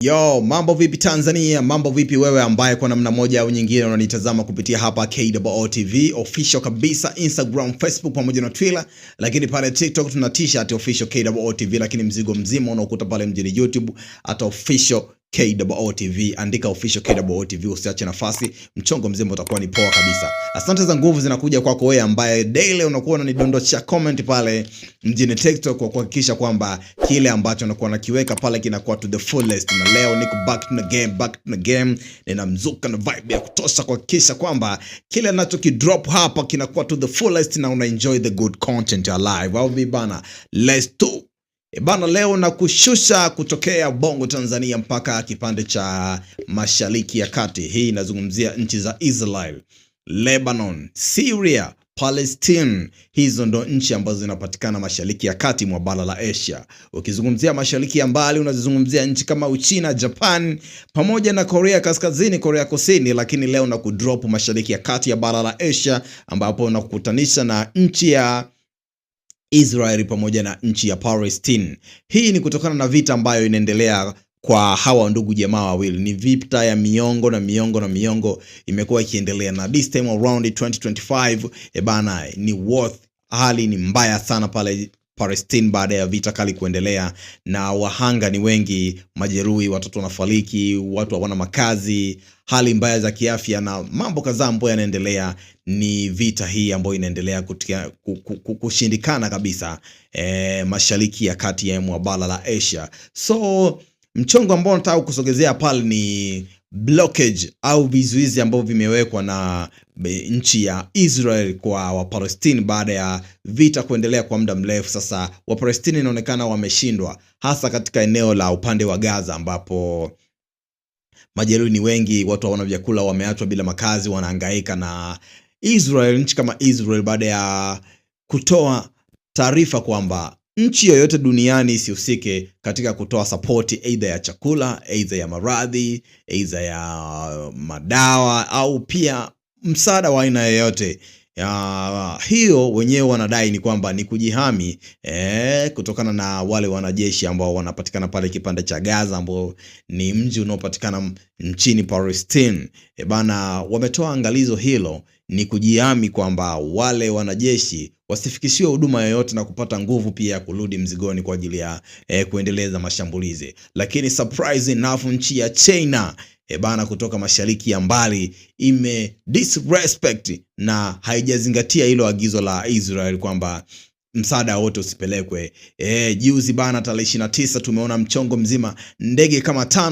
Yo, mambo vipi Tanzania? Mambo vipi wewe ambaye kwa namna moja au nyingine unanitazama kupitia hapa KOO TV official kabisa, Instagram, Facebook pamoja na Twitter, lakini pale TikTok tuna t-shirt official KOO TV, lakini mzigo mzima unaokuta pale mjini YouTube @official KOO TV. Andika official KOO TV, usiache nafasi, mchongo mzima utakuwa ni poa kabisa. Asante za nguvu zinakuja kwako wewe ambaye daily unakuwa unanidondoshia comment pale mjini TikTok kwa kuhakikisha kwamba kile ambacho nakuwa nakiweka pale kinakuwa to the fullest. Na leo niko back to the game, back to the game, nina mzuka na vibe ya kutosha kuhakikisha kwamba kile ninachokidrop hapa kinakuwa to the fullest na una enjoy the good content alive, au vipi bana? Let's do. E bana, leo nakushusha kutokea Bongo Tanzania mpaka kipande cha Mashariki ya Kati. Hii inazungumzia nchi za Israel, Lebanon, Syria, Palestine. Hizo ndo nchi ambazo zinapatikana Mashariki ya Kati mwa bara la Asia. Ukizungumzia Mashariki ya Mbali, unazizungumzia nchi kama Uchina, Japan pamoja na Korea Kaskazini, Korea Kusini, lakini leo nakudrop Mashariki ya Kati ya bara la Asia, ambapo nakukutanisha na nchi ya Israel pamoja na nchi ya Palestine. Hii ni kutokana na vita ambayo inaendelea kwa hawa ndugu jamaa wawili. Ni vita ya miongo na miongo na miongo imekuwa ikiendelea, na this time around 2025, e bana, ni worth, hali ni mbaya sana pale Palestine baada ya vita kali kuendelea, na wahanga ni wengi, majeruhi, watoto wanafariki, watu hawana makazi, hali mbaya za kiafya na mambo kadhaa ambayo yanaendelea. Ni vita hii ambayo inaendelea kushindikana kabisa Mashariki ya Kati ya mwa bara la Asia. So mchongo ambao nataka kusogezea pale ni blockage au vizuizi ambavyo vimewekwa na nchi ya Israel kwa Wapalestini baada ya vita kuendelea kwa muda mrefu. Sasa Wapalestini inaonekana wameshindwa, hasa katika eneo la upande wa Gaza ambapo majeruhi ni wengi, watu hawana vyakula, wameachwa bila makazi, wanahangaika. Na Israel, nchi kama Israel baada ya kutoa taarifa kwamba nchi yoyote duniani isihusike katika kutoa sapoti aidha ya chakula, aidha ya maradhi, aidha ya madawa au pia msaada wa aina yoyote ya, hiyo wenyewe wanadai ni kwamba ni kujihami kutokana na wale wanajeshi ambao wanapatikana pale kipande cha Gaza ambao ni mji unaopatikana nchini Palestine. E bana, wametoa angalizo hilo ni kujihami kwamba wale wanajeshi wasifikishiwe huduma yoyote na kupata nguvu pia ya kurudi mzigoni kwa ajili ya kuendeleza mashambulizi. Lakini surprise enough, nchi ya China, e bana, kutoka mashariki ya mbali ime disrespect na haijazingatia hilo agizo la Israel kwamba msaada wote usipelekwe. Juzi bana, tarehe 29 tumeona mchongo mzima, ndege kama tano